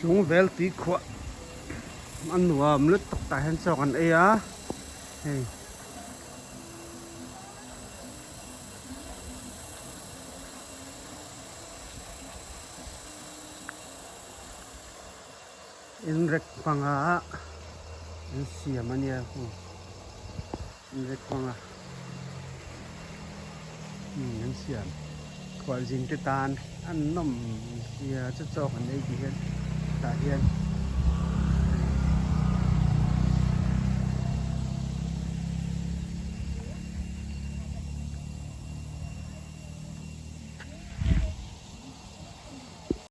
Tlungvel tui khuah a nuam lutuk tah hian chaw kan ei a hei. Inrek hmanga an siam a nia hmu inrek hmanga an siam khualzin te tan an nawm zia chu chaw kan ei tih hian tah hian.